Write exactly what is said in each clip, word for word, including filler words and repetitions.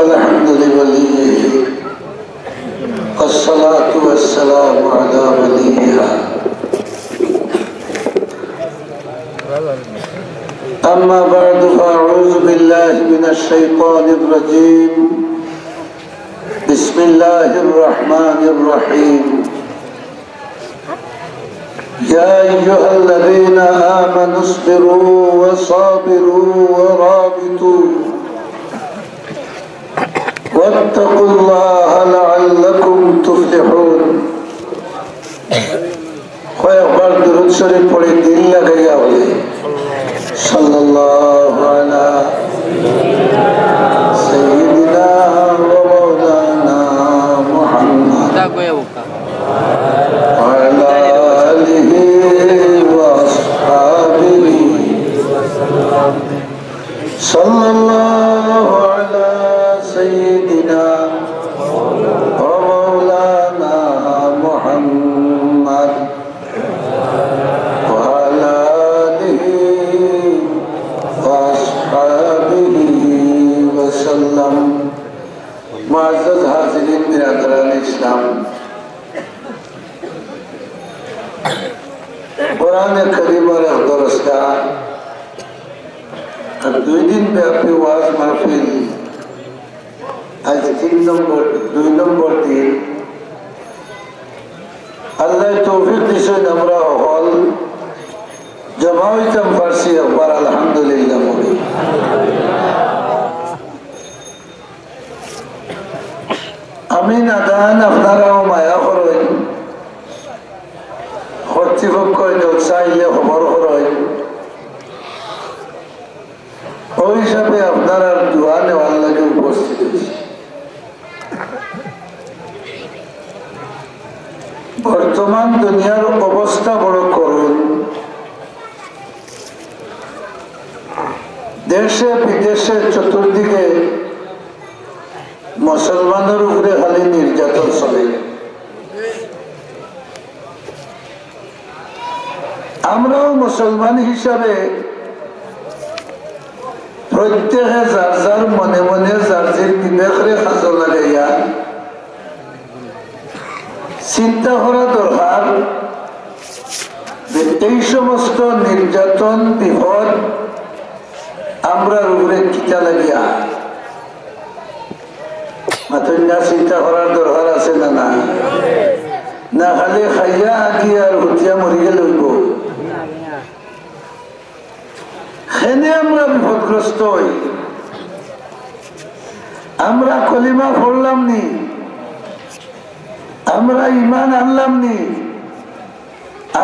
الحمد لوليه، والصلاة والسلام على وليها. أما بعد، فأعوذ بالله من الشيطان الرجيم. بسم الله الرحمن الرحيم. يا أيها الذين آمنوا اصبروا وصابروا ورابطوا واتقوا الله لعلكم تفلحون. কয়েকবার দুরূদ শরীফ পড়ি, দিল লাগাইয়া বলি, সাল্লাল্লাহু আলা সাইয়্যিদিনা ওয়া মাওলানা মুহাম্মদ ওয়া আলা আলিহি ওয়া আসহাবিহি। সাল্লাল্লাহু আলা সাইয়্যিদিনা ওয়া মাওলানা মুহাম্মদ وعلى آله وأصحابه وسلم. معزز حاضرين برادران إسلام، কোরআনে করিমর এক দরসগাহ আর দুই দিন ব্যাপী ওয়াজ মাহফিল, আজ তিন নম্বর, দুই নম্বর দিন। আল্লায় তৌফিক দিছইন, আমরা হকল জমা অইতাম পারছি, একবার আলহামদুলিল্লাহ বলি। আমি নাদান, আপনারাও মায়া করইন, কর্তৃপক্ষ জলসা আইলে খবর করইন। ওই হিসাবে আপনারার দোয়া নেওয়ার লাগি উপস্থিত অইছি। বর্তমান দুনিয়ার অবস্থা বড় করুণ। দেশে বিদেশে চতুর্দিকে মুসলমানর উপরে খালি নির্যাতন চলে। আমরাও মুসলমান হিসাবে প্রত্যেকে যার যার মনে মনে যার যার বিবেকরে কাজো লাগাইয়া চিন্তা করা দরকার যে এই সমস্ত নির্যাতন বিপদ আমরার উপরে কিতা লাগিয়া। মাতইন না, চিন্তা করার দরকার আছে না? না, না খালি খাইয়া আগি আর হুতিয়া মরি গেলে অইবো? কেনে আমরা বিপদগ্রস্ত অই? আমরা কলিমা পড়লাম নি, আমরা ইমান আনলাম নি,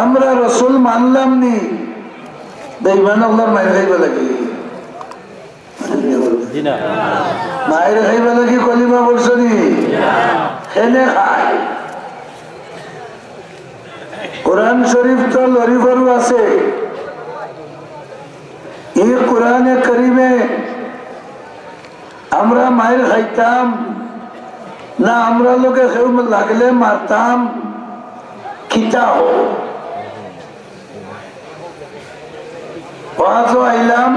আমরা রসুল মানলাম নি, বেইমান অকলর মাইর খাইবা লাগি। জি না। মাইর খাইবা লাগি কলিমা পড়ছো নি? কেনে খায়? কোরআন শরীফ তো লড়ি ফারু আছে। এই কোরআনে করিমে আমরা মাইর খাইতাম না, আমরা লগে কেউ লাগলে মারতাম, কিতা অয়? ওয়াজো আইলাম,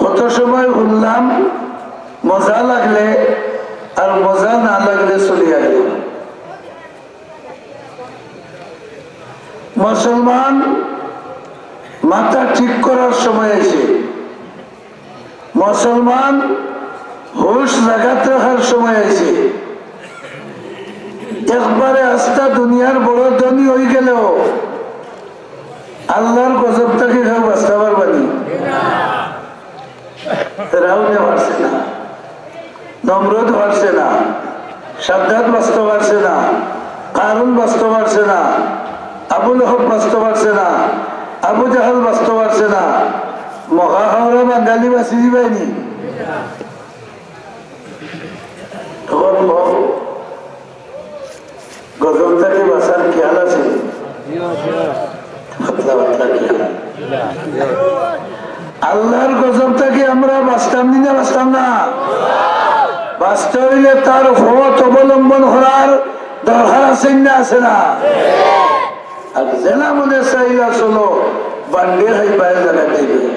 কত সময় হুনলাম, মজা লাগলে আর মজা না লাগলে চলিয়া গেলাম। মুসলমান মাথা ঠিক করার সময় আইছে, মুসলমান হুশ জাগাত রাখার সময় আইছে। একবারে আস্তা দুনিয়ার বড় ধনী অই গেলেও আল্লার গজব থাকি কেউ বাঁচতা পারবা নি? ফেরাউনে পারছে না, নমরুদ পারছে না, সাদ্দাদ বাঁচতা পারছে না, কারুন বাঁচতা পারছে না, আবু লহব বাঁচতা পারছে না, আবু জাহাল বাঁচতা পারছে না। মগা খাওরা বাঙালি বাঁচি যাইবা নি? তখন কও, গজব থাকি বাঁচার খেয়াল আছে? পাতলা পাতলা খেয়াল। আল্লার গজব থাকি আমরা বাঁচতাম নি না বাঁচতাম না? বাঁচতে অইলে তার পথ অবলম্বন করার দরকার আছে না, আছে না? আর যেলা মনে চায় ইলা চলো, বান্ডে খাইবায় জাগাত যাইবায়।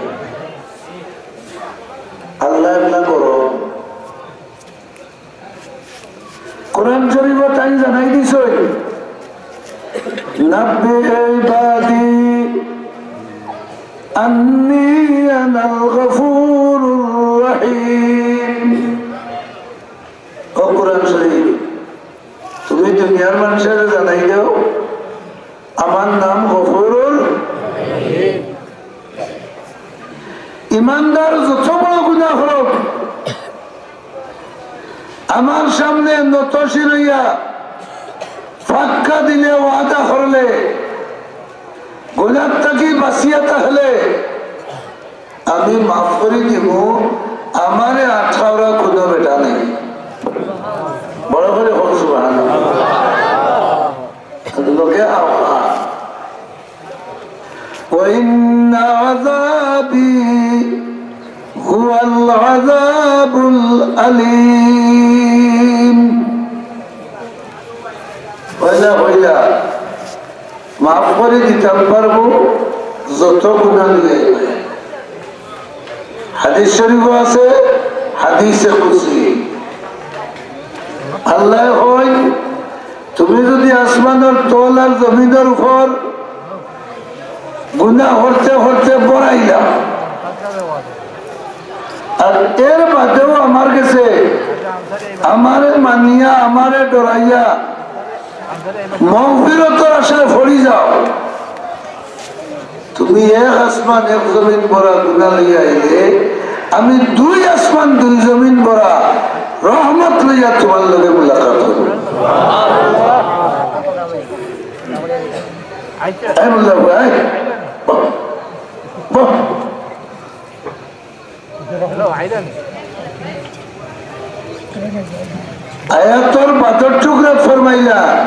না করো। কোরআন শরীফো তাইন জানাই দিছইন, "নাব্বি ইবাদি আন্নি আনাল গফুরুর রহিম।" ও কোরআন শরীফ, তুমি দুনিয়ার মানষরে জানাই দেও, আমার নাম গফুরুর। ইমানদার যত বড় গুনা করউক, আমার সামনে নতশির অইয়া পাক্কা দিলে ওয়াদা করলে, গুনার থাকি বাঁচিয়া থাকলে আমি মাফ করি দিমু, আমারে আটকাওরা কুনু বেটা নাই। বড় করি কউক সুবহানাল্লাহ। লগে আও, আও। وإن عذابي هو العذاب الأليم। পয়লা পয়লা মাফ করি দিতাম পারমু যত গুনা নিয়া। হাদিস শরীফো আছে, হাদিসে কুদসি। আল্লায় কইন, "তুমি যুদি আসমানর তল আর জমিনর উপর গুনা করতে করতে বড়াইলা, আর এর বাদেও আমার গেছে আমারে মানিয়া, আমারে ডরাইয়া মাগফিরতর আশায় পড়ি যাও, তুমি এক আসমান এক জমিন ভরা গুনা লইয়া আইলে, আমি দুই আসমান দুই জমিন ভরা রহমত লইয়া তুমার লগে মুলাকাত অইবো।" এই মোল্লা ভাই, বাহ, বাহ। আয়াতর বাদর টুকরা ফরমাইলা,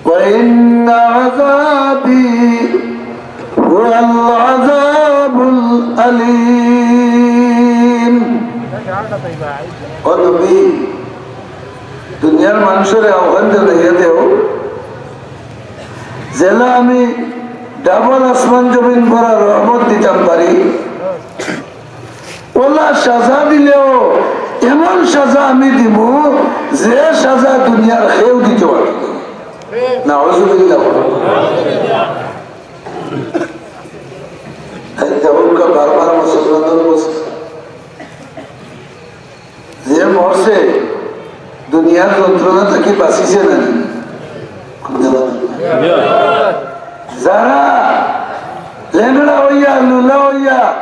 "ওয়া ইন্না আযাবি হুয়াল আযাবুল আলীম।" ও নবী, দুনিয়ার মানষরে আহ্বান জানাইয়া দেও, যেলা আমি ডাবল আসমান জমিন ভরা রহমত দিতাম পারি, অলা সাজা দিলেও এমন সাজা আমি দিমু, যে সাজা দুনিয়ার কেউ দিতো পারতো না। নাউজুবিল্লাহ। এই যেমন বারবার মুসলমানদের অবস্থা। যে মরছে, দুনিয়ার যন্ত্রণা থাকি বাঁচিছে না নি? যারা লেংড়া অইয়া, লুলা অইয়া,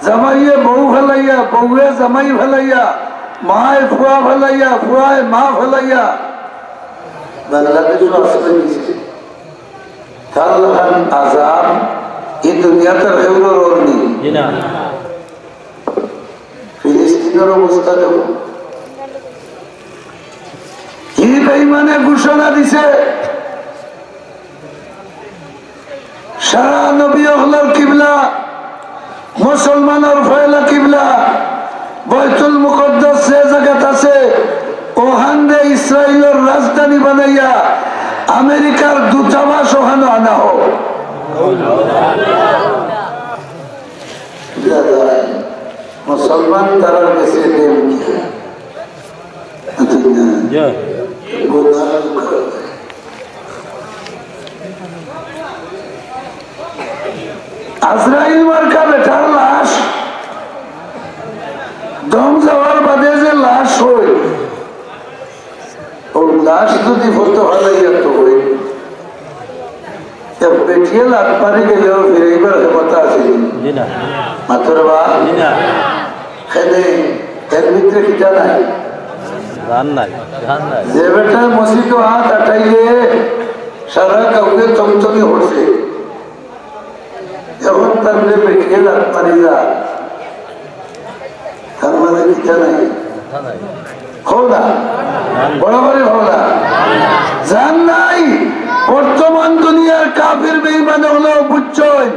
জামাইয়ে বউ ফালাইয়া, বউয়ে জামাই ফালাইয়া, মায় ফুয়া ফালাইয়া, ফুয়ায় মা ফালাইয়া, বাংলাদেশো আশ্রয় নিছে, তার লাখান আযাব ই দুনিয়াত আর কেউরর অর নি। জি না। ফিলিস্তিনর অবস্থা দেখো। ই বেঈমানে ঘোষণা দিছে, সারা নবী অকলর কিবলা, মুসলমানর পয়লা কিবলা, বাইতুল মুকাদ্দাস যে জাগাত আছে, অখানরে ইসরাইলর রাজধানী বানাইয়া আমেরিকার দূতাবাস অখানো আনা হোক। মুসলমান তারার গেছে দেন কি? আজরাইল মার্কা বেটার লাশ, দম যাওয়ার বাদে যে লাশ অয়, অউ লাশ যুদি ফটো ফালাইয়া তো অয়, এক বেটিয়ে লাত মারি গেলেও ফিরাইবার ক্ষমতা আছে নি? জি না। মাতরে বা? জি না। কেনে, এর ভিতরে কিতা নাই? জান নাই, জান নাই। যে বেটায় মসজিদো আত আটাইলে সারা গাউয়ে থমথমি করছে, অখন তানরে বেটিয়ে লাত মারি যা। তার মানে কিতা নাই? কও না। বড় করি কও না। জান নাই। বর্তমান দুনিয়ার কাফির বেঈমান অকলেও বুঝছইন,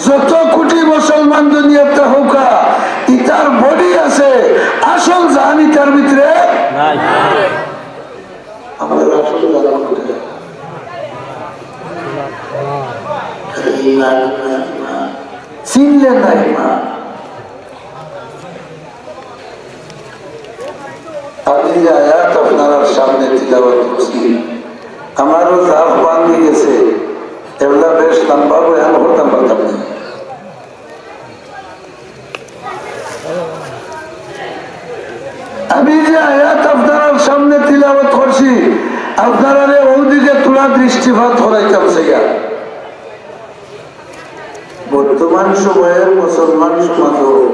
যত কোটি মুসলমান দুনিয়াত থাকউক্কা, ইতার বডি আছে, আসল জান ইতার ভিতরে নাই। আমরা রাসূল জানা করতে চাই। ইমান, ইমান, ইমান। চিনলেন না ইমান। যে আয়াত আপনারার সামনে তিলাওয়াত করছি, আমারও জাফ ভাঙ্গি গেছে, এগুলা বেশ লম্বা বয়ান করতাম পারতাম না। আমি যে আয়াত আপনারার সামনে তিলাওয়াত করছি, আপনারারে ওদিকে থুড়া দৃষ্টিপাত করাইতাম চাইয়া। বর্তমান সময়ের মুসলমান সমাজও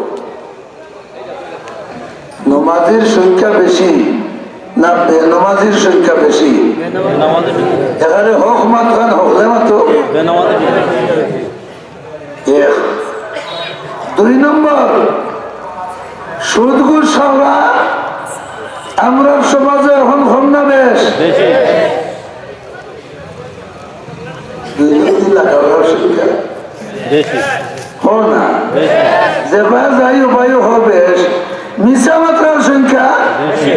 নমাজির সংখ্যা বেশি না বেনমাজির সংখ্যা বেশি? এখানে হক মাতখান হকলে মাতো। এক। দুই নম্বর, সুদ ঘুষ খাওয়া আমরার সমাজে এখন কম না বেশ? দুর্নীতি লাগানোর সংখ্যা বেশি। হো না? বেশি। যে বা যাই উপায় হো বেশ, মিছা মাতরার সংখ্যা বেশি।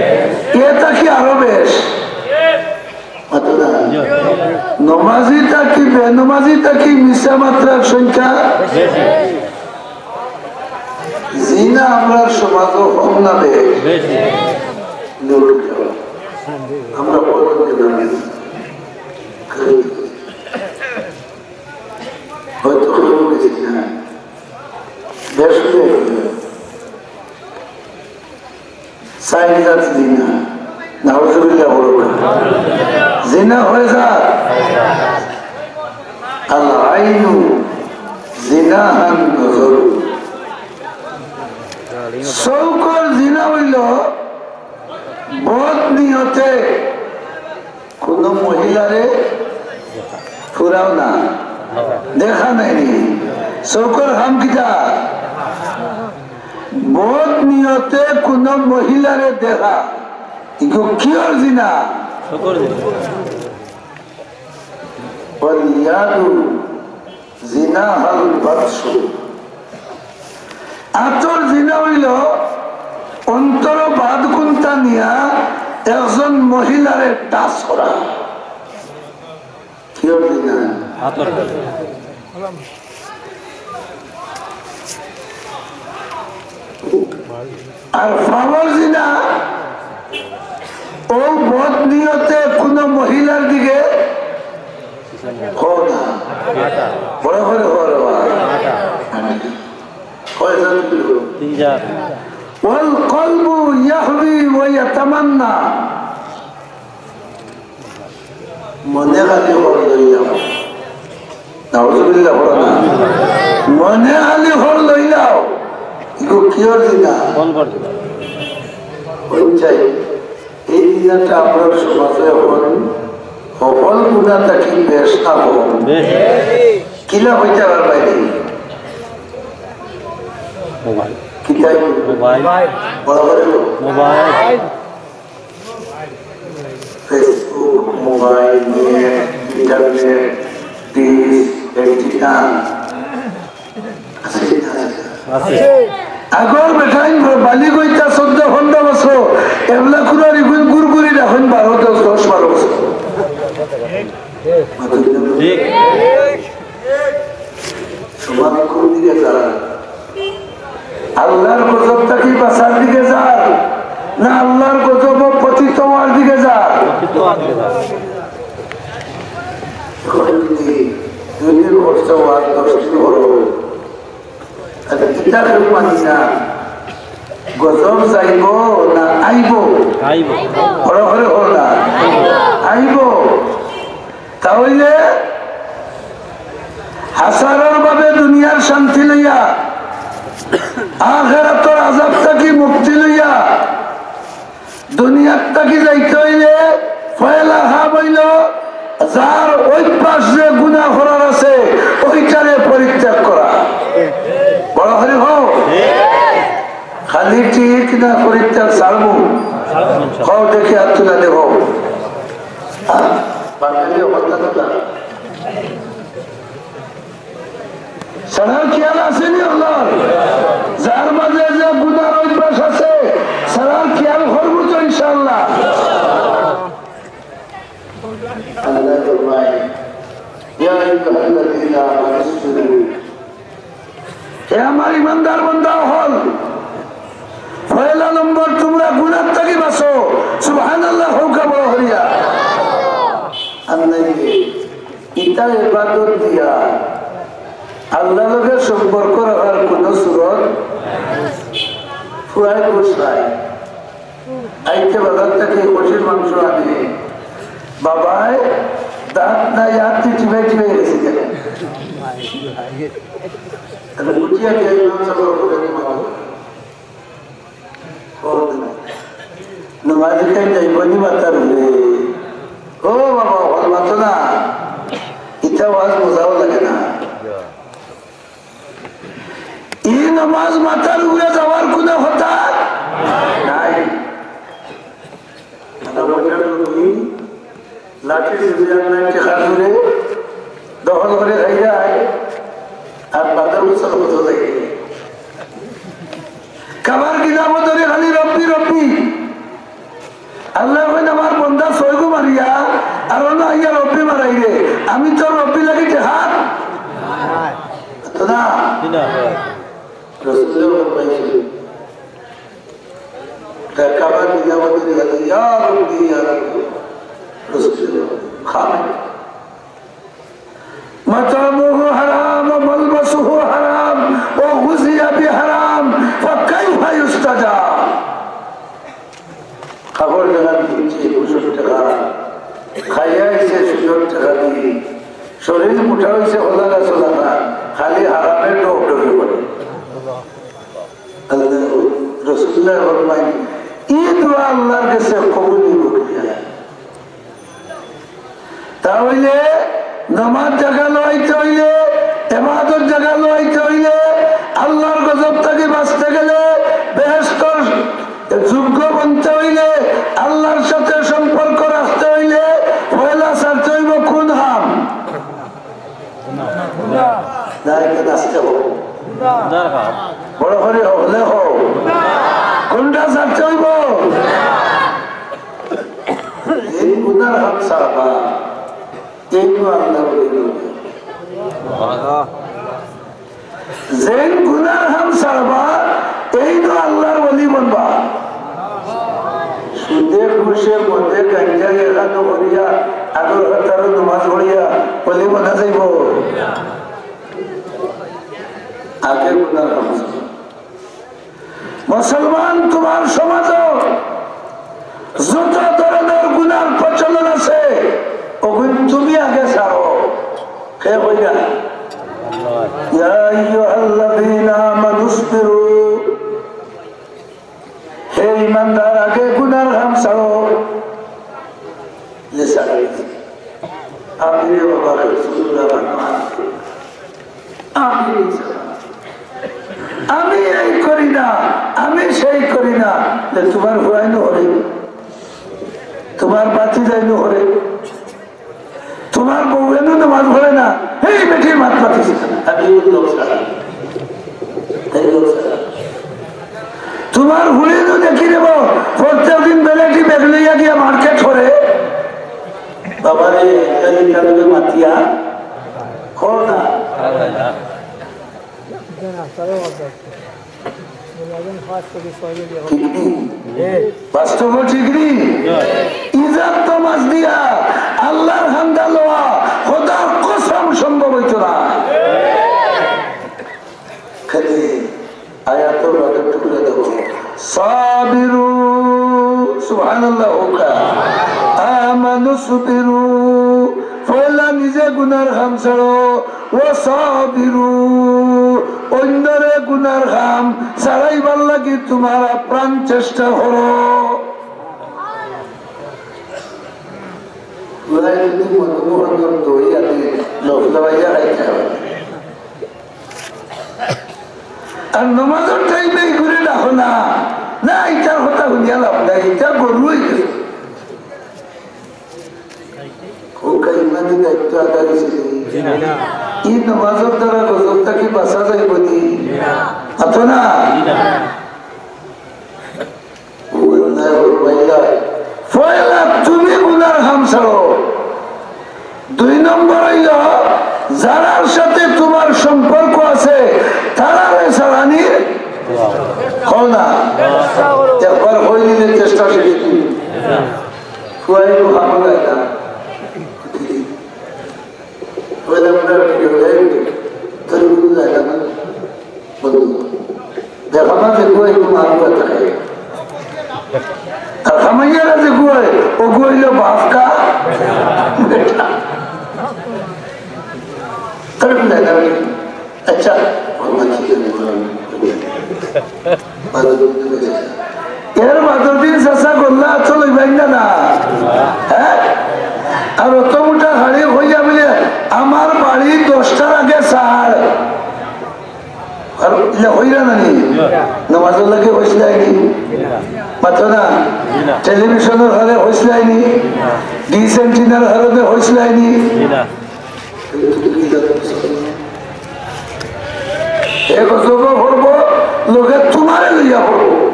এটা কি আরো বেশ? মাতো না? নমাজি থাকি বেনমাজি থাকি মিছা মাতরার সংখ্যা বেশি। জিনা আমরার সমাজও কম না বেশ? বেশি। আমরা বলতে পারি। হয়তো কেউ বেশি না। বেশ হয়ে গেল। চাইর জাত জিনা। নাউজুবিল্লাহ বলুন। জিনা হয়ে যায়। আল আইনু জিনাহান নজরু। চউখর জিনা অইলো বদ নিয়তে কুনু মহিলারে ফুরাও না, দেখা নায়নি। চউখর কাম কিতা? বদ নিয়তে কুনু মহিলারে দেখা। ইগু কিয়র জিনা? ওয়াল ইয়াদু জিনাহাল বাতশু। আতর জিনা অইলো অন্তর বাদ কুন্তা নিয়া একজন মহিলারে টাচ করা। কিয়র জিনা? আর পাওর জিনা, ও বদ নিয়তে কুনু মহিলার দিকে হো না। বড় করে হো রে বাবা। কয়জন? তিনজন। ওয়াল কলবু ইয়াহবি ওয়া ইয়াতামান্না। মনে খালি হর লইলাও। নাউজুবিল্লাহ বলো না। মনে খালি হর লইলাও। ইগু কিয়র জিনা? এই জিনাটা আমরার সমাজে এখন হকল গুনা থাকি বেশ না কম? বেশ। কিলা হইতে পারবায় নি? মোবাইল। কিতাই? মোবাইল। বড় করে বলো। Mobile. Facebook, mobile, net, internet, dish, antenna. আছে কি না? আছে। আগর বেটাইন বালিগ অইতা চৌদ্দ পনরো বছর, এবলা কুনার ইগুন গুড়গুড়ি রাখইন বারো, দশ, দশ, বারো বছর। ঠিক। সমাজ কোন দিকে যায়? আল্লাহর গজব থাকি বাঁচার দিকে যায়, না আল্লাহর গজব পতিত হওয়ার দিকে যায়? দুই দিন করছো ওয়াজ, দশ দিন করো। আর কিতা কেউ মানি না। গজব যাইব না আইব? আইব। হরে হরে হর না। আইব। তা অইলে হাজারর ভাবে দুনিয়ার শান্তি লইয়া, আখেরাতর আযাব থাকি মুক্তি লইয়া, দুনিয়ার থাকি যাইতে অইলে পয়লা কাম অইলো যার অভ্যাস যে গুনা করার আছে, ওইটারে পরিত্যাগ করা। বড় করি কও। খালি ঠিক না পরিত্যাগ ছাড়মু? কও দেখি, আত তুলা দেও। বাঙালি হঠাৎ না। ছাড়ার খেয়াল আছে নি আল্লাহর? যার মাঝে যে গুনার অভ্যাস আছে, ছাড়ার খেয়াল করবো তো ইনশাআল্লাহ। আল্লাহ ফরমায়, "ইয়া আইয়ুহাল্লাযীনা আমানু ইসবিরু।" হে আমার ইমানদার বান্দা অকল, পয়লা নম্বর তুমরা গুনার থাকি বাঁচো, সুবহানাল্লাহ কউক্কা বড় করিয়া। আর নাইলে ইতা ইবাদত দিয়া আল্লাহর লগে সম্পর্ক রাখার কুনু সুরত ফুয়ায় খুশ নাই। আইতে বাজার থাকি খাসির মাংস আনে, বাবায় দাঁত নাই, আত্তি চিবাই চিবাই গেছে। কেন? আমি বুঝিয়া গিয়া ইমাম সাহেব বলে, "বাবা, নমাজ খাইন যাইবনি মাথার উপরে?" ও বাবা, অখন মাতো না, ইতা ওয়াজ বুঝাও লাগে না। ই নমাজ মাথার উপরে যাওয়ার কুনু কথা নাই। লাঠি দিয়ে আর নাই, টেকা ধরে দখল করে খাই যায়, আর বাদে মুসল মতো লাগে। কাবার কিতাবো ধরে খালি রব্বি, রব্বি। আল্লায় কইন, "আমার বন্দা ছয়গু মারিয়া, আর অনো আইয়া রব্বি মারাইরে, আমি তো রব্বি লাগি টেকা।" তো না? রাসূলুল্লাহ ফরমাইছইন, কাবার কিতাবো ধরে খালি, "ইয়া রব্বি, ইয়া রব্বি।" রাসূলুল্লাহ খাবে। مطعمه حرام وملبسه حرام وغذي بحرام فكيف يستجاب؟ কাপড় জামা কিনছে দুইশো টেকা, খাইয়া আইছে সুদর টেকা দিয়া, শরীর মোটা অইছে, খালি হারামে ডব ডবে করে। আল্লাহ, রাসূলুল্লাহ ফরমাইন, ই দোয়া আল্লাহর গেছে কবুল অইবো কিনা? তা অইলে নমাজ জাগাত লাগাইতে অইলে, ইবাদত জাগাত লাগাইতে অইলে, আল্লাহর গজব থাকি বাঁচতে গেলে, বেহেশতর যোগ্য বনতে অইলে, আল্লাহর সাথে সম্পর্ক রাখতে অইলে, পয়লা ছাড়তে অইবো কুন কাম? না, এটা নাচতে হবে। বড় করি হকলে কও। কুনটা ছাড়তে অইবো? যেইন গুনার কাম ছাড়বা, এইন আল্লাহর ওলি বনবা। যেইন গুনার কাম ছাড়বা, এইন আল্লাহর ওলি বনবা। সুদে ঘুষে মদে গাঞ্জা এখানো করিয়া আগর কাতারো নমাজ পড়িয়া ওলি বনা যাইবো? আগে গুনার কাম ছাড়বা। মুসলমান, তুমার সমাজো যত ধরনর গুনার প্রচলন আছে, অগুইন তুমি আগে ছাড়ো। কে কইরা? ইয়া আইয়ুহাল্লাযীনা আমানুসবিরু। হে ঈমানদার, আগে গুনার কাম ছাড়ো। লে ছাড়ো। আমি রে বাবা, রাসূলুল্লাহ, আমি, আমি এই করি না, আমি সেই করি না। লে তুমার ফুয়াইনও করে, তুমার ভাতিজাইনও করে, তুমার বউয়েনও নামাজ পড়ে না, এই বেটির মাত মাতিস না। আমি এই লোক ছাড়া, এই লোক ছাড়া। তুমার ফুড়িনও দেখি দেব, প্রত্যেক দিন বেলেটি ব্যাগ লইয়া গিয়া মার্কেট করে। বাবারে, এই কারণে মাতিয়া, কর না। ঠিক নি? বাস্তব ঠিক নি? ইজাত তো মাছ দিয়া, আল্লাহর হামদা লওয়া, খোদার কসম সম্ভব অইতো না। খালি আয়াতর বাদে টুকরা দেব। সাবিরু, সুবহানাল্লাহ কউক্কা। আমানুসবিরু, পয়লা নিজে গুনার কাম ছাড়ো, ওয়াসাবিরু, অইন্যরে গুনার কাম ছাড়াইবার লাগি তুমার আপ্রাণ চেষ্টা করো। পুরাই যদি মনমোহনর দই আদি লফলাফাইয়া খাইতে অয়। আর নমাজর টাইমে ইগুরে ডাকো না, না, ইতার কথা হুনিয়া লাভ নাই, ইতা গরু অইগেছে। কউক্কা, ইমানি দায়িত্ব আদায় অইছে নি? ই নমাজর দ্বারা গজব থাকি বাঁচা যাইবো নি? মাতো না? ও অন্যায় অইল, মাইলা। পয়লা তুমি গুনার কাম ছাড়ো। দুই নম্বর অইল, যারার সাথে তুমার সম্পর্ক আছে, তারারে ছাড়ানি অয় না। একবার কই দিলে চেষ্টা শেষ। কয়, "ও, আমার যায় না।" বলে, "আমরা কি হলে তোর কোনো যায় না?" বন্ধু, দেখা মাঝে কয়, "একটু মারুয়া থাকে।" আর খামাইয়ারা যে কয়, ও কইল, "বাফকা।" তাহলে কোন জায়গা হবে? আচ্ছা, ভালো আছে, ভালো আছে। এর বাদর দিন চাচা করলা, চলো, ইবাই না, না। হ্যাঁ? আর অত মোটা হাড়ি হইয়া বলে, "আমার বাড়ি দশটার আগে ছাড়।" আর ইলা হইরা না নি? নামাজর লাগি হইছিলাইনি? মাতো না? টেলিভিশনর কারণে হইছিলাইনি? ডিশ অ্যান্টেনার কারণে হইছিলাইনি? এ গজব পড়ব, লগে তোমারে লইয়া পড়ব।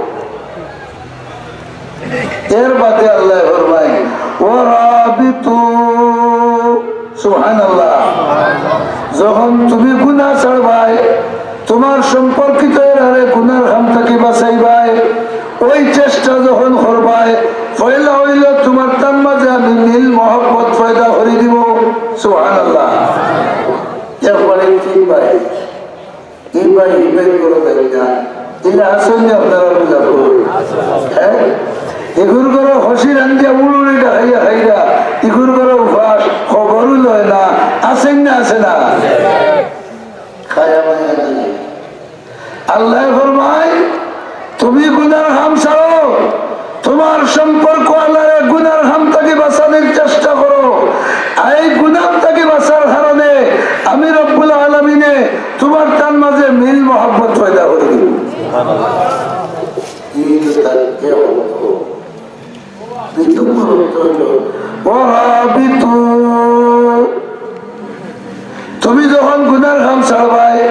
এর বাদে আল্লায় ফরমায়, "ওয়া রাবিতু।" সুবহানাল্লাহ। যখন তুমি গুনাহ ছাড়বায়, তোমার সম্পর্কিত এরারে গুনার কাম থাকি বাঁচাইবায়, ওই চেষ্টা যখন করবায়, পয়লা অইল তোমার তার মাঝে আমি মিল মহব্বত পয়দা করি দিব। সুবহানাল্লাহ। একবারে তিনবার। ইবাই, ইবাই করো ভাই না। ইলা আসেন যে আপনারা বুঝা করুন। হ্যাঁ? ইগুর ঘরো হসি রান্দিয়া উড়ুড়ি ডাকাইয়া খাইরা, ইগুর ঘরো উপাস, খবরও লয় না। আসেন না, আসে না? খায়া মায়া নাই। আল্লায় ফরমায়, তুমি গুনার কাম ছাড়ো, তোমার সম্পর্ক আল্লারে গুনার কাম থাকি বাঁচানির চেষ্টা করো। আর এই গুনার থাকি বাঁচার কারণে আমি রব্বুল আলামিনে তোমার তার মাঝে মিল মহব্বত পয়দা করি দিব। এই তো তার কে হলো? ওয়া রাবিতু। তুমি যখন গুনার কাম ছাড়বায়,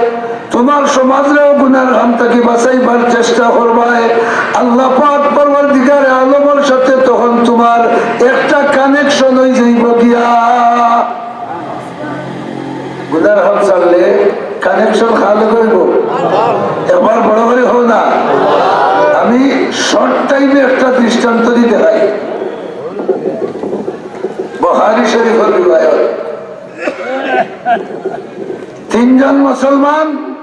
তোমার সমাজরেও গুনার কাম থাকি বাঁচাইবার চেষ্টা করবায়, আল্লাহ পাক পরওয়ারদিগারে আলমর সাথে তখন তোমার একটা কানেকশন অই যাইব গিয়া। গুনার কাম ছাড়লে কানেকশন কার লগে অইব? একবার বড় করি কও না। আমি শর্ট টাইমে একটা দৃষ্টান্ত দি দেখাই। বুখারী শরীফর রিওয়ায়াত। তিনজন মুসলমান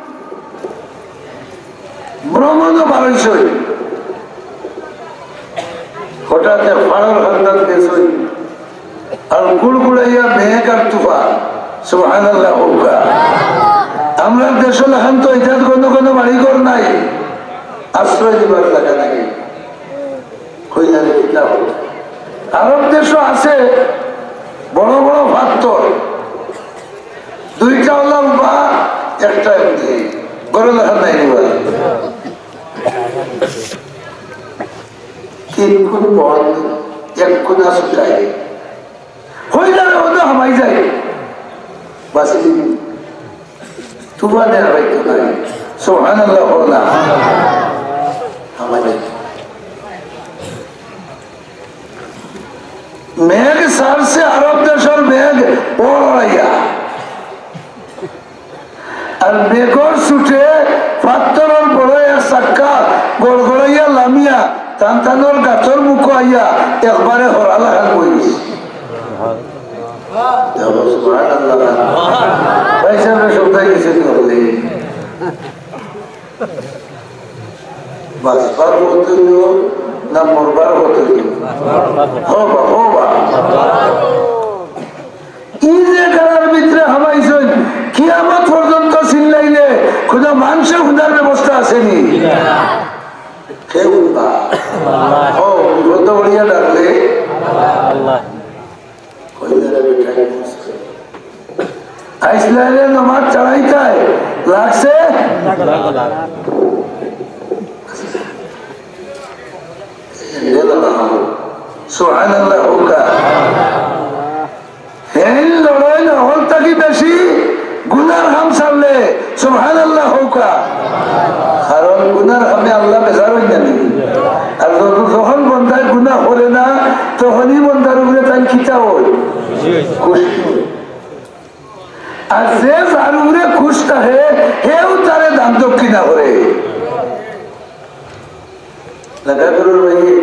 ভ্রমণো বার অইছইন। হঠাৎ এক পাহাড়র কান্দাত গেছইন। আর কুড়কুড়াইয়া মেঘ আর তুফান। সুবহানাল্লাহ কউক্কা। আমরার দেশো লাখান তো ইটাত ঘন ঘন বাড়ি ঘর নাই, আশ্রয় নিবার জাগা নাই। কইলা রে, কিতা অইল? আরব দেশো আছে বড় বড় পাত্থর, দুইটা অলা উবা, একটা এমনি, ঘরর লাখান নাই নি বা। তিন কুন বন, এক কুনা ছুটাই। কইলা রে, অনো হামাই যাই। বাস, তুফানে আর বাইতো নাই। সুবহানাল্লাহ কও না। হামাই যাই। মেঘ ছাড়ছে আরব দেশর মেঘ পড়াইয়া। আর মেঘর ছুটে পাত্থরর বড় এক চাক্কা গড়গড়াইয়া লামিয়া তান তানর গাতর মুখো আইয়া একবারে হরা লাখান বই গেছে। দেখো, সুবহানাল্লাহ। ভাই সাহেব, সবটাই গেছে তো হলে। বাঁচবার মতো নিয়ম না মরবার মতো নিয়ম? হবা, হবা। ই যে গাড়ার ভিতরে হামাইছইন, কিয়ামত পর্যন্ত চিল্লাইলে কোনো মানষে হুনার ব্যবস্থা আছে নি? কেউ না। ও, বিপদ উড়িয়া ডাকলে আল্লাহ। কইলে রে বেটা, আইসলাইলে নমাজ চড়াইতায় লাগছে। সুবহানাল্লাহ কউক্কা। হেইন লড়াই না হল থাকি বেশি গুনার কাম ছাড়লে সুবহানাল্লাহ কউক্কা। কারণ গুনার কামে আল্লাহ বেজার অইন না নি? আর যত-, যখন বন্দায় গুনা করে না, তখনই বন্দার উপরে তাইন কিতা অয়? খুশি অয়। আর যে যার উপরে খুশ থাকে, হেউ তারে দান দক্ষিণা করে। লাগা করো ভাই,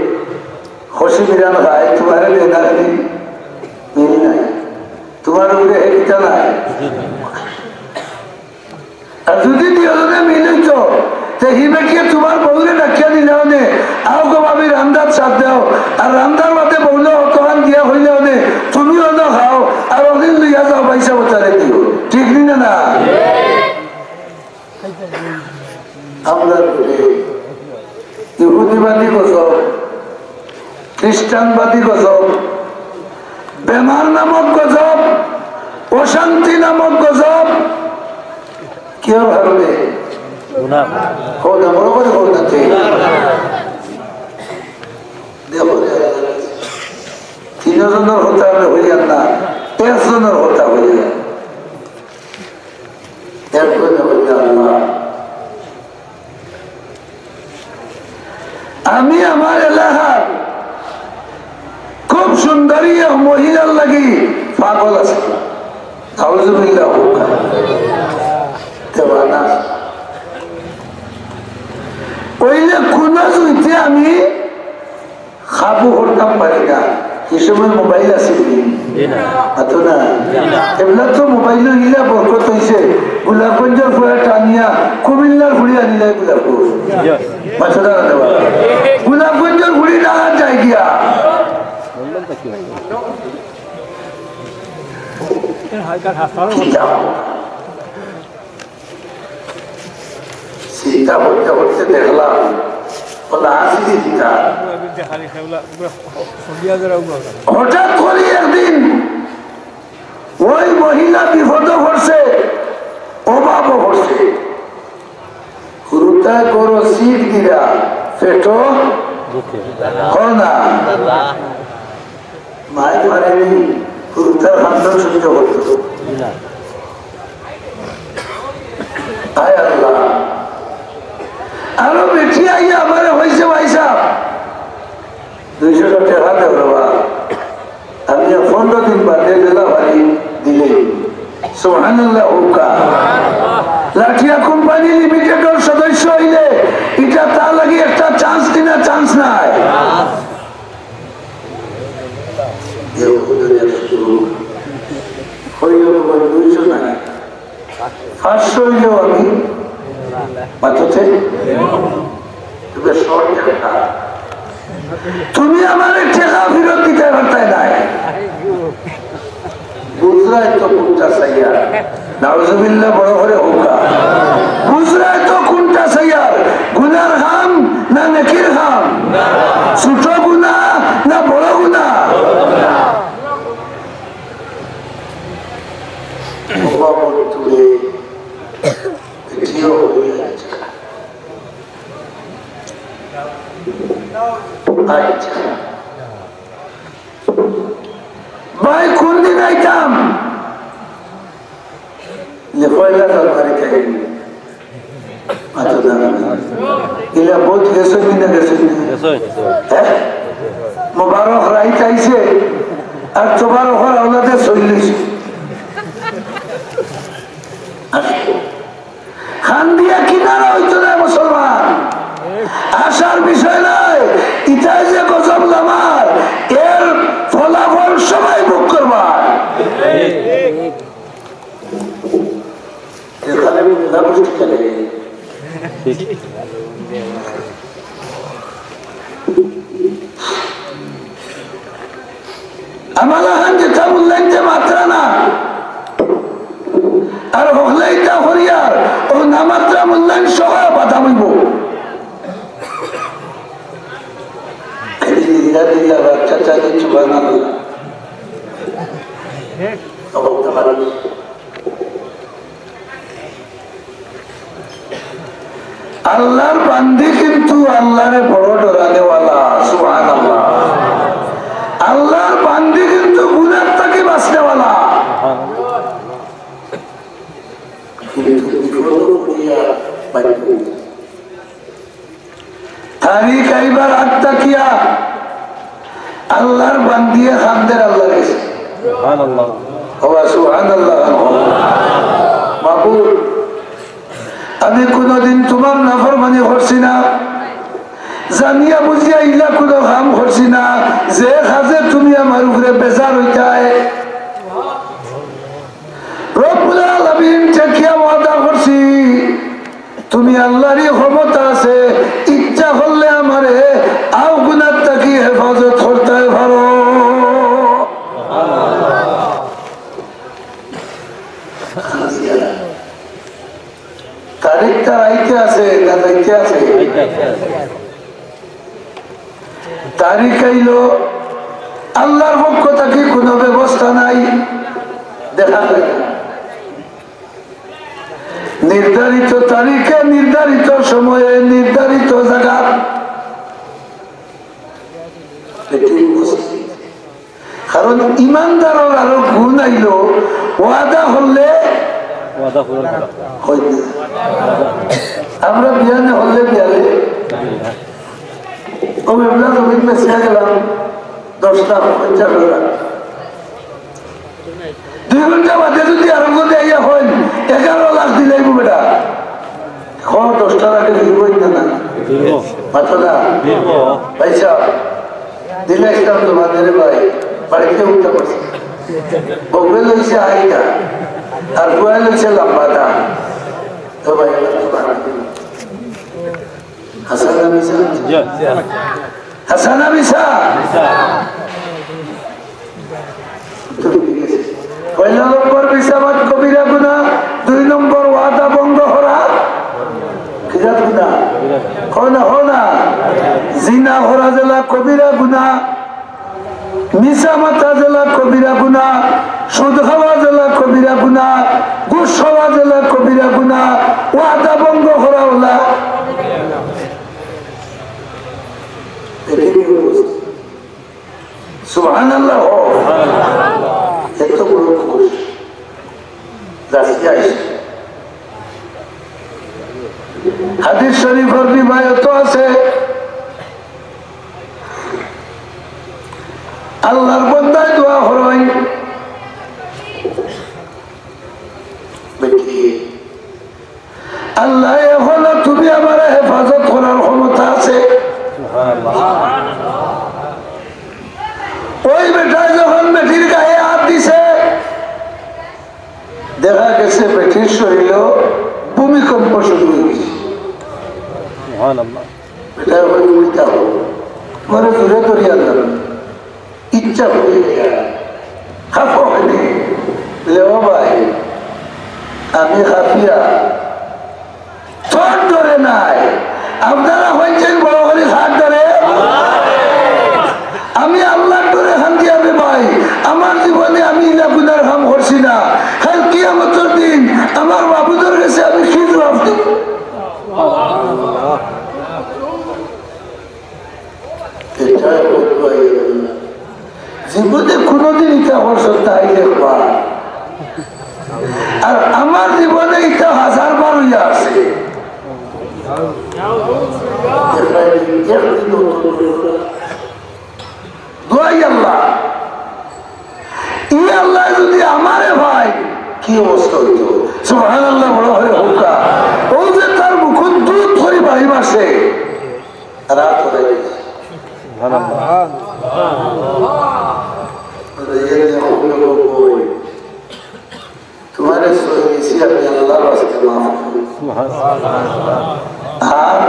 খুশি বিরান খায়, তুমারে দেনা নি মিল নাই, তুমার উপরে হেকিতা নাই। আর যদি দুইজনে মিল অইতো, তে হি বেটিয়ে তুমার বউরে ডাকিয়া নিলা অনে, "আও গো ভাবি, রান্দাত সাথ দেও।" আর রান্দার মাঝে বউলে অতখান দিয়া কইলা অনে, "তুমি অনো খাও, আর অদিন লইয়া যাও, পয়সা বতারে দিও।" ঠিক নি না, না? আমরা ঘরে ইহুদিবাদী গজব, খ্রিস্টানবাদী গজব, বেমার নামক গজব, অশান্তি নামক গজব। কিয়র কারণে? গুনাহ। কও না, বড় করি কও না, ঠিক। দেখো, তিনজনর কথা আমি কইয়ার না, একজনর কথা কইয়ার। একজনে কইলা, "আল্লাহ, আমি আমার এলাকার খুব সুন্দরী এক মহিলার লাগি পাগল আছি।" নাউজুবিল্লাহ। দেওয়ানা। অইলে কুনু যুক্তিতে আমি কাবু করতাম পারি না। হি সময় মোবাইল আছিল নি? জি না। অতো না। জি না। এবলা তো মোবাইল ইলা বরকত অইছে। গোলাপগঞ্জর ফুড়ি টানিয়া কুমিল্লার ফুড়ি আনিলে গোলাপগঞ্জ। জি। মাথা দাঁড়া দেওয়া। গোলাপগঞ্জর ফুড়ি ঢাকা যায় গিয়া। এর হালকা হাসপাতাল। কিতা? চিন্তা করতে করতে দেখলাম, বলে, "আসি চিন্তা।" হঠাৎ করি একদিন ওই মহিলা বিপদে পড়ছে, অভাবে পড়ছে। হুরুতায় গরো সিট দিরা, পেটো দুখে। কও না। মায় পারেনি, হুরুতার কান্দন সহ্য করতো। জি না। আয় আল্লাহ। আরো বেটি আইয়া আমারে কইছে, "ভাইসাব, দুইশো টেকা দেও রে বা।" আমি আর পনেরো দিন বাদে বেলা বাড়ি দিলে। সুবহানাল্লাহ কউক্কা। লাঠিয়া কোম্পানি লিমিটেডর সদস্য অইলে ইটা তার লাগি একটা চান্স কিনা চান্স নাই। হইল দুইশো নাই। পাঁচশো অইলেও আমি মাতুতে, তবে শর্ট একটা। তুমি আমারে টেকা ফিরত দিতায় পারতায় নায়। বুঝরায় তো কুনটা চাইয়ার। নাউজুবিল্লাহ বড় করি কউক্কা। বুঝরায় তো কুনটা চাইয়ার। গুনার কাম না নেকির কাম? ছোট গুনা না বড় গুনা? বাবা বলতুরে, এটিও হয়ে আছে। আচ্ছা। ভাই, কোন দিন আইতাম? যে পয়লা জানুয়ারি থেকে। আচ্ছা, দাঁড়ান। ইলা বহুত গেছে কি না গেছে কি না? গেছে। হ্যাঁ? মোবারক রাইত আইছে, আর তোমার ওখানে আওলাদে সইলিস। কান্দিয়া কিনারা অইতো নায় মুসলমান। আশার বিষয় নায়, ইতায় যে গজব লামার, এর ফলাফল সবাই ভোগ করবা। এখানে আমি মেলা বসে খেলে। আমার লাখান যেতা মূল্যায়ন যে মাতরা না, আর হকলে ইতা করিয়ার, ও না মাতরা মূল্যায়ন সহ বাধা অইব। এই দিল্লা দিল্লা বাচ্চা চাচি চুবানা দিলা। তখন তোমার আল্লাহর বান্দি কিন্তু আল্লাহরে বড় ডরানেওয়ালা, সুবহানাল্লাহ। আল্লাহর বান্দি কিন্তু গুনাহ থাকি বাঁচনেওয়ালা। কিন্তু বিপদ করিয়া বাইর করিয়া। তারিখ আইবার আগ থাকিয়া আল্লাহর বান্দিয়ে কান্দের আল্লাহর গেছে। সুবহানাল্লাহ। ওবা সুবহানাল্লাহ। মাবুদ, আমি কোনোদিন তোমার নাফরমানি করছি না, জানিয়া বুঝিয়া ইলা কুনু কাম করছি না, যে কাজে তুমি আমার উপরে বেজার অইতায়। রব্বুল আলামিন ঠেকিয়া ওয়াদা করছি, তুমি আল্লাহরই ক্ষমতা আছে, ইচ্ছা করলে আমারে অউ গুনার থাকি হেফাজত করতায় পারো। তারিখটা আইতে আছে না যাইতে আছে? তারিখ আইলো, আল্লাহর পক্ষ থাকি কুনু ব্যবস্থা নাই, দেখা যায় না। নির্ধারিত তারিখে, নির্ধারিত সময়ে, নির্ধারিত জাগাত। কারণ ইমানদারর আরো গুণ আইলো, ওয়াদা করলে ওয়াদা পূরণ করা। অয় না। আমরা বিয়ানে করলে বিয়ালে, ও মেবলা জমিন বেচিয়া গেলাম দশটা পঞ্চাশ হাজার। দুই ঘন্টা বাদে যদি আরো যদি আইয়া কইন, এগারো লাখ দিলাইমু বেটা। হ, দশটার আগে দিবই না, না। দিব। মাতো না। দিব। ভাই সাহেব, দিলে ইসলাম তোমাদের ভাই, বাড়িতে উঠতে পারছে। বউয়ে লইছে আইটা, আর বুয়ায় লইছে লম্বাটা। তো ভাই, হাসান আলী সাহেব। জি। হাসান আলী সাহেব। পয়লা নম্বর মিছা মাত কবিরা গুনাহ, দুই নম্বর ওয়াদা ভঙ্গ করা। কিতা গুনাহ? কও না, কও না। জিনা করা যেলা কবিরা গুনাহ, মিছা মাতা যেলা কবিরা গুনাহ, সুদ খাওয়া যেলা কবিরা গুনাহ, ঘুষ খাওয়া যেলা কবিরা গুনাহ, ওয়াদা ভঙ্গ করা অলা। সুবহানাল্লাহ। এত বড় খুশ। যাচ্ছি, আইস। হাদিস শরীফর রিওয়ায়াত আছে, আল্লাহর বান্দায় দোয়া করইন, বেটি, আল্লাহ, এখনো তুমি আমারে হেফাজত করার ক্ষমতা আছে। ওই বেটায় যখন বেটির গায়ে হাত দিছে, দেখা গেছে বেটির শরীরও ভূমিকম্প শুরু হয়ে গেছে। সুবহানাল্লাহ। বেটায় কয়, "উল্টা হো, তোমারে জোরে ধরিয়া ধরো।" ইচ্ছা করি খাফা অইনি। বলে, "ও ভাই, আমি খাফিয়া, তোর ডরে নায়।" আপনারা কইছইন বড় করি কার ডরে? আমি আল্লাহর ডরে কান্দিয়ার রে ভাই। আমার জীবনে আমি ইলা গুনার কাম করছি না। কাইল কিয়ামতর দিন আমার মাবুদর গেছে আমি কি জবাব দিমু? এটা অইলো না। জীবনে কোনোদিন ইটা করছো তাই দেখবা। আর আমার জীবনে ইটা হাজার বার অইয়া আছে। দোয়াই আল্লাহ, ই আল্লাহ যদি আমারে ভাই, কি অবস্থা অইতো? সুবহানাল্লাহ, বড় করি কউক্কা। ও যে তার মুখর দুধ ধরি বাড়ি মারছে, রাত হয়ে গেছে। তোমারে সহি দিছি আমি আল্লাহর ওয়াস্তে মাফ করো। আর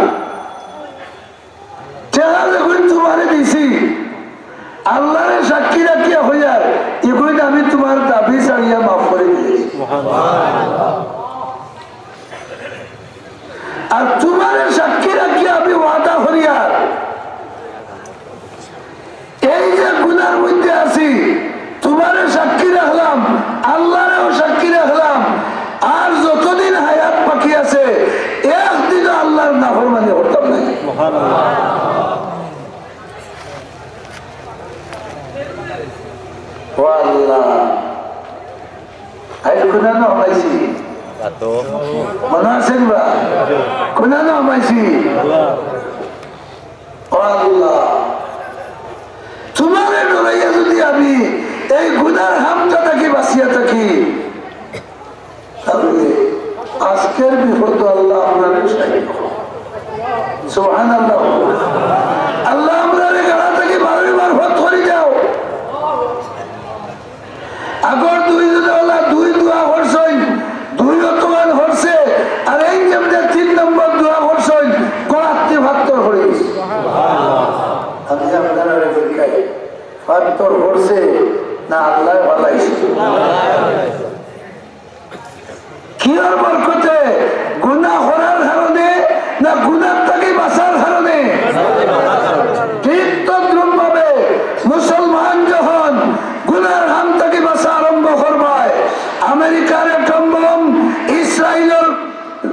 টেকা যেগুইন তোমারে দিছি, আল্লাহরে সাক্ষী রাখিয়া কইয়ার, এগুইন আমি তোমার দাবি ছাড়িয়া মাফ করি দিছি। আর তোমারে সাক্ষী রাখিয়া আমি ওয়াদা করিয়ার, এই যে গুনার মধ্যে আছি, তোমারে সাক্ষী রাখলাম, আল্লাহরেও সাক্ষী রাখলাম, আর যতদিন হায়াত বাকি আছে, একদিনও আল্লাহর নাফরমানি করতাম না। ও আল্লাহ, আইজ কুনানো হামাইছি? মনো আছে নি বা? কুনানো হামাইছি? ও আল্লাহ, তোমারে ডরাইয়া যদি আমি এই গুনার কামটা থাকি বাঁচিয়া থাকি, তাহলে আজকের বিপদ আল্লাহ আপনারে সাহায্য করো। সুবহানাল্লাহ। কিয়র বরকতে? গুনা করার কারণে না গুনার থাকি বাঁচার কারণে? ঠিক তদ্রূপ ভাবে মুসলমান যখন গুনার কাম থাকি বাঁচা আরম্ভ করবায়, আমেরিকার অ্যাটম বোম, ইসরায়েলর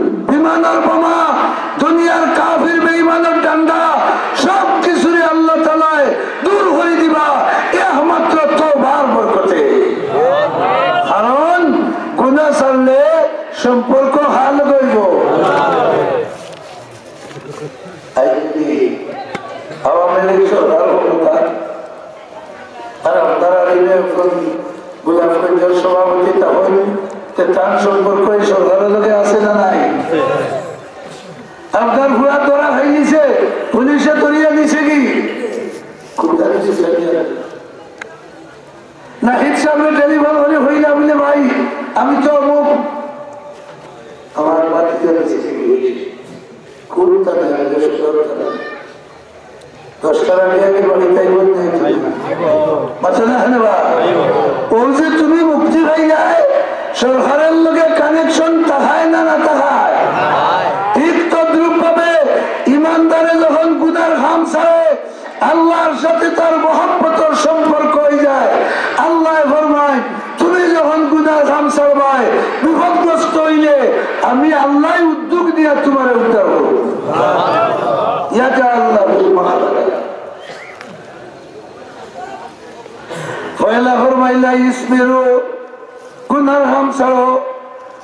বিমানর বোমা, দুনিয়ার কাফির বেঈমানর ডান্ডা, সব কিছুরে আল্লাহ তাআলায় দূর করি দিবা একমাত্র তওবার বরকতে। কারণ গুনা ছাড়লে সম্পর্ক হাল অইবো। আওয়ামী লীগ সরকার ক্ষমতা, আর আপনারা রিলে এখন গোলাপগঞ্জর সভাপতি তখন, তে তার সম্পর্ক এই সরকারের লগে আছে না নাই? আপনার ফুয়া ধরা খাই নিছে, পুলিশে ধরিয়া নিছে কি? কোনটা নিছে? নাহিদ সাহেবরে টেলিফোন করি কইলা বুলে, "ভাই, আমি তো অমুক, আমার বাড়িতে নিছে কি?" কোনটা নাই? দশটার আগে আগে বাড়িত আইবো না? বাঁচো না কেনে বা? অউ যে তুমি মুক্তি পাইলায়, সরকারের লগে কানেকশন থাকায় না না থাকায়? ঠিক তদ্রূপ ভাবে ইমানদারে যখন গুনার কাম ছাড়ে, আল্লাহর সাথে তার মহব্বতর সম্পর্ক অইযায়। আল্লায় ফরমায়, তুমি যখন গুনার কাম ছাড়বায়, বিপদগ্রস্ত অইলে, আমি আল্লায় উদ্যোগ নিয়া তুমারে উদ্ধার করমু। ইয়াজআলুল্লাহুল মাখরাজা। পয়লা ফরমাইলা, ইসবিরু, গুনার কাম ছাড়ো।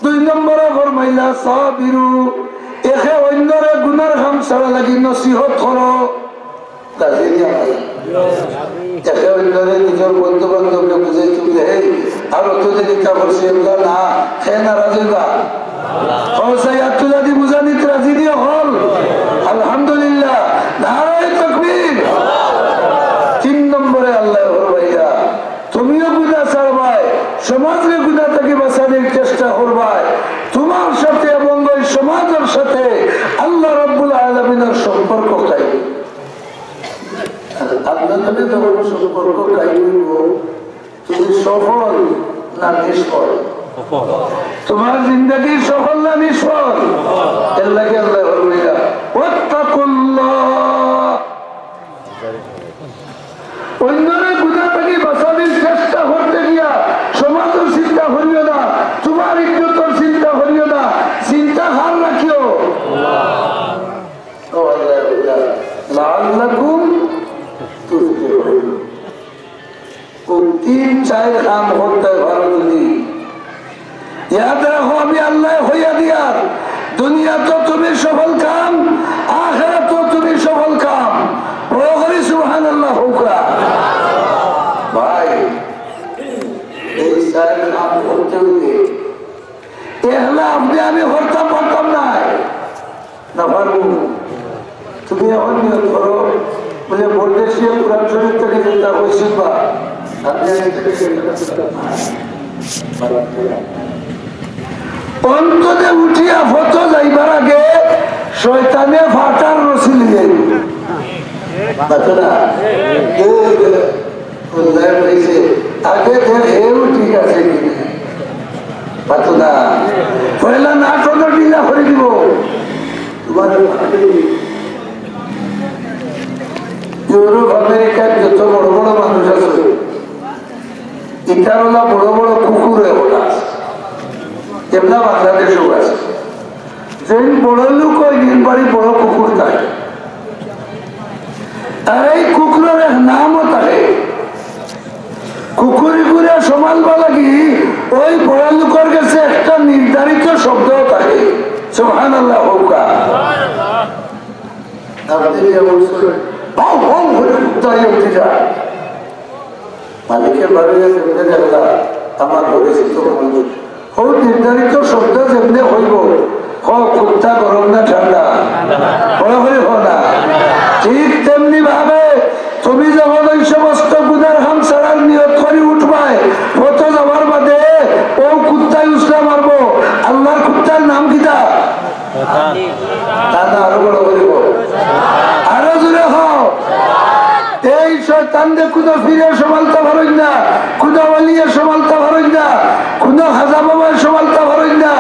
দুই নম্বরে ফরমাইলা, সাবিরু, একে অইন্যরে গুনার কাম ছাড়া লাগি নসিহত করো। রাজি নি আমরা? একে অইন্যরে, নিজর বন্ধু বান্ধবরে বুঝাইতে বুঝে, "এই, আর অত দেরি তা করছি, এগুলা না, খেয়ে নারাজ অইবা।" হকলে আত তুলা দি বুঝানিত রাজি নি হকল? আলহামদুলিল্লাহ। নারায়ে তাকবীর। তিন নম্বরে আল্লায় ফরমাইলা, তুমিও গুনা ছাড়বায়, সমাজরে গুনা থাকি বাঁচানির চেষ্টা করবায়, তুমার সাথে এবং ওই সমাজর সাথে আল্লাহ রাব্বুল আলামিনর সম্পর্ক কায়েম। আল্লাহর সাথে যখন সম্পর্ক কায়েম অইবো, তুমি সফল না নিষ্ফল? তুমার জিন্দেগি সফল না নিষ্ফল? এর লাগি আল্লায় ফরমাইলা, "ওয়াত্তাকুল্লাহ।" অইন্যরে গুনা থাকি বাঁচানির চেষ্টা করতে গিয়া সমাজর চিন্তা করিও না, তুমার ইজ্জতর চিন্তা করিও না, চিন্তা কার রাখিও? ও আল্লাহ, লাআল্লাকুম তুফলিহুন। অউ তিন চাইর কাম করতে পারো যদি, ইয়াদ রাখো, আমি আল্লায় কইয়া দিয়ার, দুনিয়াত তুমি সফল কাম, আখেরাত তুমি সফল কাম। বড় করি সুবহানাল্লাহ কউক্কা। ভাই, এই চাইর কাম করতে অইলে একলা আপনে আমি করতাম পারতাম নায়। না পারমু? তুমি অখন নিয়ত করো, বুলে, পরদেশিয়ে কোরআন শরীফ থাকি যেতা কইছইন বা, আপনে অন্তত উঠিয়া ফতো যাইবার আগে শয়তানে ফাটার রশি লইয়া আইবো। পারতো না? এ, এ, আল্লায় কইছে, আগে দেখ এও ঠিক আছে কি না। পারতো না? পয়লা নাট অইলো ঢিলা করি দিবো। তুমার ইউরোপ, আমেরিকার যত বড় বড় মানুষ আছে, ইতার অলা বড় বড় কুকুর অলা আছে। এমলা বাংলাদেশও আছে। যেইন বড় লোক অইন, এইন বাড়ি বড় কুকুর থাকে। আর এই কুকুরর এক নামও থাকে। কুকুর ইগুরে সামালবার লাগি ওই বড় লোকর গেছে একটা নির্ধারিত শব্দ থাকে। সুবহানাল্লাহ কউক্কা। আপনে যে বলছেন, "ভাউ, ভাউ" করে কুত্তা ইয়ে উঠে যায়। মালিকে বাড়িয়ে বলতে দেখলা, "আমার পরিচিত মানুষ।" ও নির্ধারিত শব্দ যেমনে অইবো, হ কুত্তা গরম না ঠান্ডা, বড় করি হ না। ঠিক তেমনি ভাবে তুমি যখন ওই সমস্ত গুনার কাম ছাড়ার নিয়ত করি উঠবায়, ফতো যাওয়ার বাদে ও কুত্তায় উছলা মারবো। আল্লাহর কুত্তার নাম কিতা? শয়তান। তা না, আরো বড় করি কও। আরো জোরে কও। এই শয়তানরে কুনো পীরে সামালতা পারইন না, কুনো ওলিয়ে সামালতা পারইন না, কুনু খাজা বাবায় সামালতা পারইন না।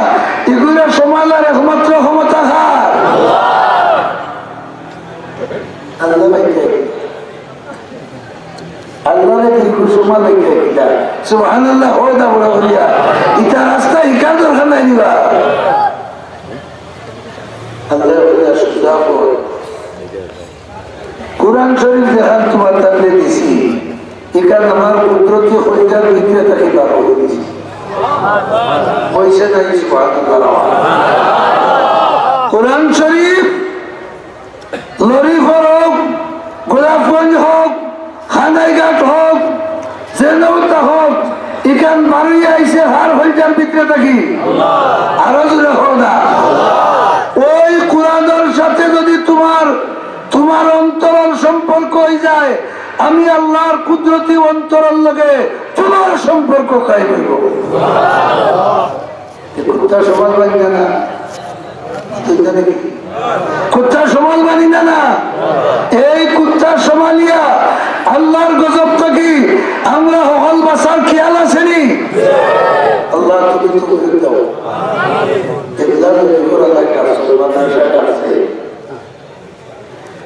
ইগুলা সামালার একমাত্র ক্ষমতা কার? আল্লাহ পাইতে। আল্লাহরে কি কুসুমা লেগে কিতা? সুবহানাল্লাহ, হয় না বড় করিয়া। ইটা রাস্তা ইকার দরকার নাই দিবা। আল্লাহ বলে, সুজা হয়। কোরআন শরীফ যেখান তোমার তাকে দিছি, ইখান আমার কুদরতি কলিজার ভিতরে থাকি বার করে দিছি। কইছে নাই সুবহানাল্লাহ? কোরআন শরীফ লরিফর হোক, গোলাপগঞ্জ হোক, খানাইঘাট হোক, যেনউতা হোক, ইখান বারইয়া আইছে কার কলিজার ভিতরে থাকি? আরো জোরে হোক না। ওই কোরআনর সাথে যদি তোমার, তোমার অন্তরর সম্পর্ক অইযায়, আমি আল্লাহর কুদরতি অন্তরর লগে তোমার সম্পর্ক কায়েম অইবো। এই কুত্তা সামাল পাইন না, না? কুত্তা সামাল পাইন না, না? এই কুত্তা সামালিয়া আল্লাহর গজব থাকি আমরা হকল বাঁচার খেয়াল আছে নি? আল্লাহ, তুমি তৌফিক দাও। এগুলা তো এগুলা লাগে, আছে, মাদ্রাসায় আছে।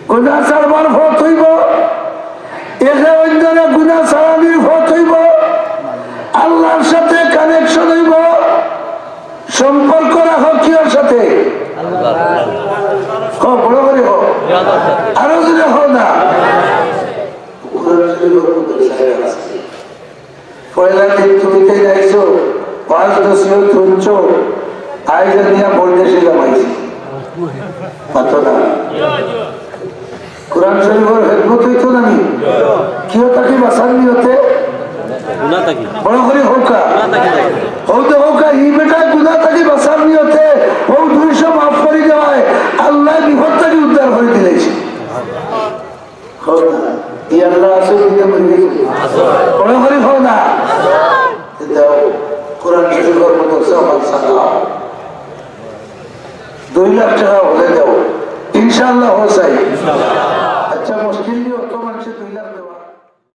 গুনা ছাড়বার পথ অইবো, একে অইন্তরে গুনা ছাড়ানির পথ অইবো, আল্লাহর সাথে connection অইবো। সম্পর্ক রাখো কিওর সাথে? কও, বড় করি কও। আরো জোরে কও না। পয়লা দিন তুমি তো আইছো, ওয়াজ নসিহত হুনছো, আইজ নিয়া পরদেশে যাবাইছি। মাতো না। কোরআন শরীফর খেদমত অইতো না নি? কিওর থাকি বাঁচার নিয়তে? গুনা থাকি। বড় করি কউক্কা। গুনা থাকি।